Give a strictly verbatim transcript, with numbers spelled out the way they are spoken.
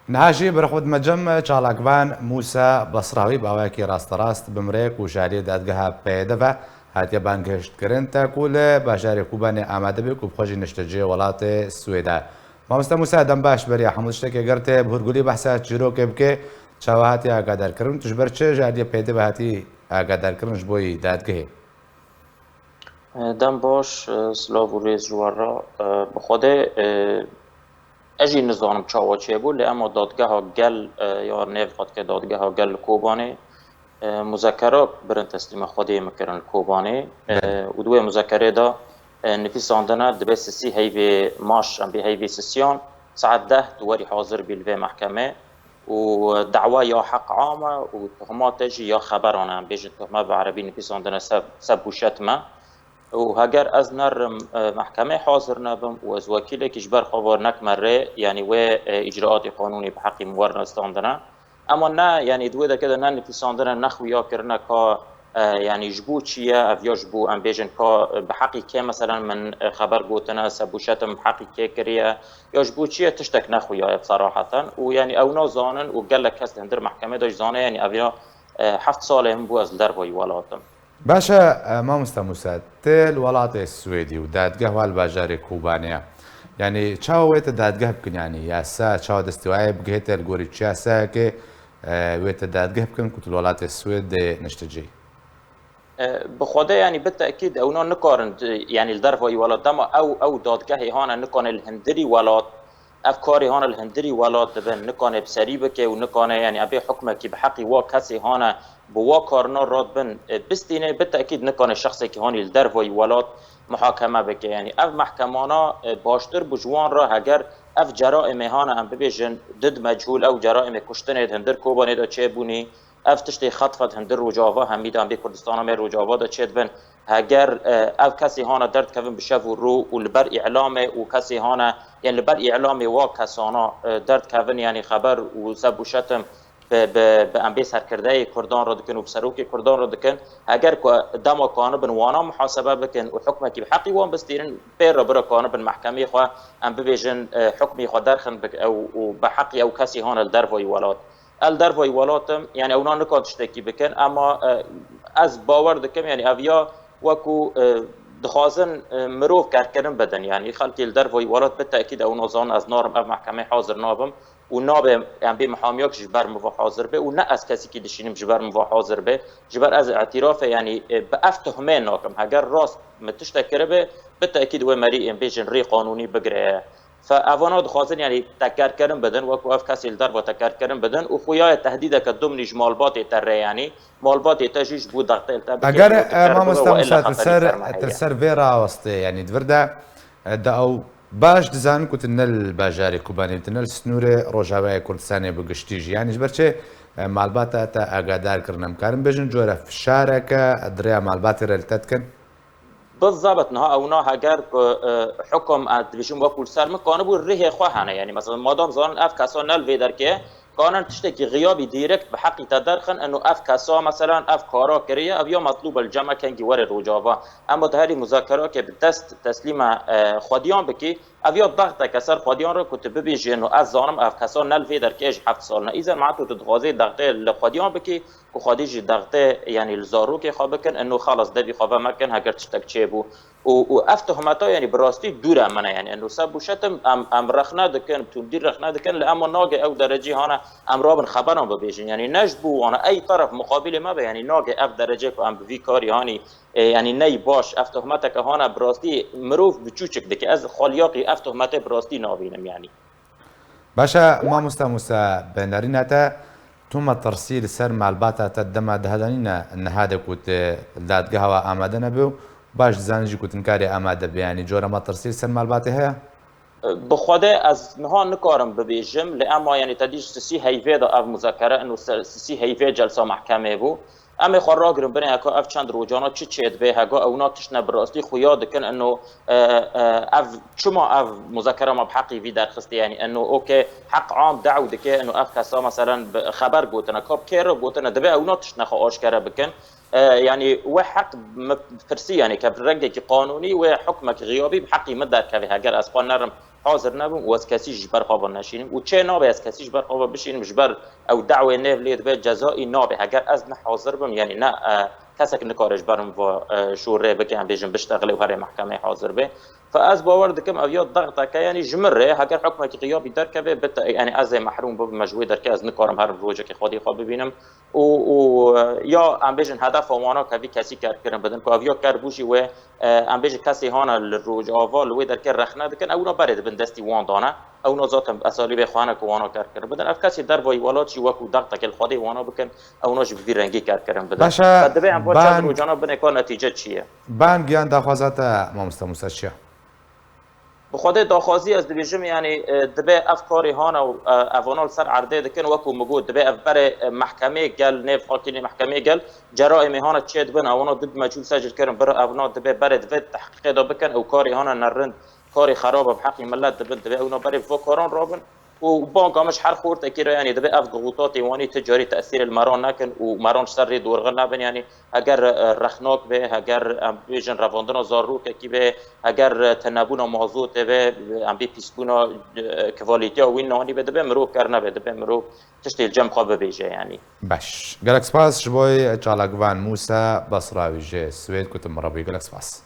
Niha jî berxwe dime cem çalakvan Mûsa Basrawî bi awayekî rasterast bi mirêk û ji aliyê dadgeha P Y D ve hatiye bangihiştkirin te ku li bajarê Kobanê amade be ku bi xwe jî niştecihê welatê Swêd e. Mamoste Mûsa, dem baş beriya hemû tiştekê ger tê bi hûrgulî behsa çîrokê bike, çawa hatiye agadarkirin? Tu ji ber çi ji aliyê P Y D ve hatî agadarkirin ji bo yî dadgehê? Dem baş, silav û rêz ji we re. Bi Xwedê, ez jî nizanim çawa çêbû, lê ema dadgeha gel, ya nêv qatke dadgeha gel li Kobanê, muzekera birin teslîma Xwedê min kirin li Kobanê. Û di wê muzekerê de nivîsandine dibe sisî heyvê maş, em bê heyvê sisiyan, saet deh tu werî hazir bî li vê mehkemê. û dawa ya heq am e û tohmate jî ya xeberan e, em bêjin tohme bi erebî nivîsandine seb, seb û şetm e. Û heger ez nerim, e, mehkemê hazir nebim û ez wekîlekî ji ber xwe var nekime rê, yanî wê, e, îcraatê qanûnî bi heqî min werine standine. Ema ne, yanî di wê derkê de ne nivîsandine, ne xuya kirine ka, e, yanî ji bo çi ye, ev ya ji bo em bêjin ka, e, bi heqî kê meselen min, e, xeber gotine, seb û şetm bi heqî kê kiriye, ya ji bo çi ye tiştek nexuyaye bi seraheten û yanî ew nazanin û gelek kes li hundir mehkemê de jî zane, yanî ev ya, e, heft salê min bû ez li dervayî welat im. Baş e, e, mamoste Mûsa, tu li welatê Swêdî û dadgeh wa li bajarê Kobanê ye. Yanî çawa wê te dadgeh bikin, yanî yasa çawa destê wa ye bigihê te, li gorî çi yasayekê, e, wê te dadgeh bikin ku tu li welatê Swêdê niştecihî? E, bi Xwedê, yanî bi tekîd ewna nikarin, e, yanî li dervayî welat, dema ew, ew dadgehê hane nikane li hundirî welat, ev karê hane li hundirî welat dibin, nikane bi serî bike û nikane, yanî ebê hukmekî bi heqî wa kesê hane bi wa karina radbin, e, bistîne, bi tekîd nikane şexsekî hanî li dervayî welat muhakeme bike. Yanî ev mehkemana, e, baştir bû ji wan re heger ev ceraîmê hane em bibêjin did mechûl, ew ceraîmê kuştinê di hundir Kobanê de çêbûnî, ev tiştê xetfet hundir Rojava hemî de, em bê Kurdistana me Rojava de çêdibin. Heger, e, ev kesê hana derdkevin bi şev û rû û li ber îlamê û kesê hana, yani li ber îlamê wa kesana, e, derdkevin, yani xeber û seb û şetim bi, bi, bi em bê serkirdeyê Kurdan re dikin û bi serokê Kurdan re dikin, heger ku dema kanibin wana muhasebe bikin û hukmekî bi heqî wan bistînin, pê re bira kanibin mehkemê xwe, em bibêjin, e, hukmê xwe derxin bik-, ew û bi heqî ew kesê hana li dervayî welat. El dervayî welat im, yani ewna nikan tiştekî bikin, ema, e, ez bawer dikim, yani ev ya wekû, e, dixwazin, e, mirov kerkirin bidin, yani xelkê li dervayî welat bi tekîd ewna zanin, ez narim ev mehkemê hazir nabim û nabe, yani bê mihamiyak ji ber min ve hazir be û ne ez kesikî dişînim ji ber min ve hazir be, ji ber ez îtirafê, yani, e, bi ev tuhmê nakim, heger rast min tiştek kiribe, bi tekîd wê merî ên bêjin rê qanûnî bigire. Fe evana dixwazin, yani, tekerkirin bidin, wekû ev kesê li derva tekerkirin bidin û xuya ye tehdîdeke dimnî ji malbatê te re, yani, malbatê te jî ji bo dextê li te bike, Eger, yani, e, teker bibe, mamoste wa illa Musa, tu xeterî ser, ser me tu heye. Ser vê rawestê, yani, di vir de, e, da ew baş dizanin ku tu ne li bajarê Kobanê, tu ne li sînorê Rojavayê Kurdistanê bi giştî jî. Yani, ji ber çi, e, malbata te agadar kirin? Em karin bêjin, cure fişareke di rêya malbatê re li te dikin? Bizebit niha ewna heger ku, e, hukum, e, dibêjim wekû li ser min kanibû rihê xwe hene. Yanî, mesela, madam zanin ev kesa ne li vê derkê ye, kanin tiştekî xiyabî dîrekt bi heqî te derxin, eno ev kesa, meselan, ev kara kiriye, ev ya metlûb e li cem me kengî were Rojava. Ema di herî muzakerakê bi dest teslîme, e, xwediyan bikî, ev ya dexteke ser xwediyan re ku tu bibêjî, eno ez zanim ev kesa ne li vê derkê ye ji heft sal ne. Îzer meha tu dixwazî dextê li xwediyan bikî, ku xwedî jî dextê, yanî li zarokê xwe bikin, eno xelas devî xwe vemekin, heger tiştek çêbû. Û, û ev tohmeta, yanî bi rastî dûre min e, yanî eno seb û şetim em, em rexne dikin, tundî rexne dikin, li ema nage ew derecî hane em rabin xeberan bibêjin. Yanî ne ji bo wana, ey teref muqabilê me be, yanî nage ev derecê ku em bi vî karî hanî, e, yanî ney baş, ev tohmeteke hane bi rastî mirov bi çûçik dike. Ez xwelyaqî ev tohmetê bi rastî nabînim, yanî. Baş e, mamoste Mûsa, bi nerîna te, tu metirsî li ser malbata te dema dihedanîne niha de ku tu li dadgeha we amade nebe û baş dizanî jî ku tu nikarî amade bî, yanî cora metirsî li ser malbatê heye? Bi Xwedê ez niha nikarim bibêjim, lê ema, yanî te dî ji sisî heyvê de ev muzakere, ino ser sisî heyvê celsa mehkemê bû. Em ê xwe ragirin binê heka ev çend rojana çi çêdibe, heka ewna tiştine bi rastî xuya dikin, ino, e, e, ev çima ev muzakera me bi heqî vî derxistê, yanî ino, okê, heq am dew dike, ino ev kesa, meselen, bi xeber gotine, ka bi kê re gotine, dibe ewna tiştine xwe aşkere bikin. E, yanî wê heq min pirsî, yanî ke bi rengekî qanûnî wê hukmekî xiyabî bi heqî min derkeve, heger ez xwe nerim hazir nebûm û ez kesî ji ber xwe ve neşînim û çê nabe ez kesî ji ber xwe ve bişînim, ji ber ew dawê nêv lê dibe cezayî nabe. Heger ez ne hazir bim, yanî ne, e, kesek nikare ji ber min ve, e, şûrê bike, em bêjin biştexile û herê mehkemeyê hazir be. Fe ez bawer dikim ev ya dexteke, yanî ji min rê heger hukmekî xiyabî derkeve, bite, yanî ez ê mehrûm bibim ji wê derke, ez nikarim herim rojekê xwedî xwe bibînim. û, û, e, ya em bêjin hedefa wana ke vî kesî kerkirin bidin, ku ev ya ker bû jî wê, e, em bêjin kesê hana li Rojava li wê derkê rexne dikin, ew wina berê dibin destî wan dane. Ew wina zaten esalîbê xwe hene ku wana kerkirin bidin. Ev kesê dervayî welat jî wekû dextekê li Xwedê wana bikin, ew wina jî bi vî rengî kerkirin bidin. Baş e, Fe divê em va çend bang, rojana binê ka netîce çi ye? Bang yan daxwaza te, mamoste Musa, çi ye? Bi Xwedê daxwazî ez dibêjim, yanî, e, dibe ev karê hana û, e, evana li ser erdê dikin, wekû min got, dibe ev berê, e, mehkemê gel, nêv hakîmê mehkemê gel, ceraîmê hana çê dibin, evana dib meçûl secil kirin, bir evna dibe berê dibe tehqîqê de bikin, ew karê hana nerind, karê xerab e, bi heqî millet dibin, dibe ewna berê bi vê karan rabin. û banga min ji her xortekî re, yanî dibe ev dixûtatê wanî ti carî tesîrê li meran nekin û meran ji ser rê dorxil nebin, yanî heger, e, rexnak be, heger em bêjin revandina zarokekî be, heger, e, tinebûna mazotê be, em bê pîsbûna, e, kvalîtiya wî nanî be, dibe mirov ker nebe, dibe mirov tiştê li cem xwe bibêje, yanî. Baş. Gelek spas ji bo çalakvan Musa Basrawi ji Swêd, gotim rebî, gelek spas.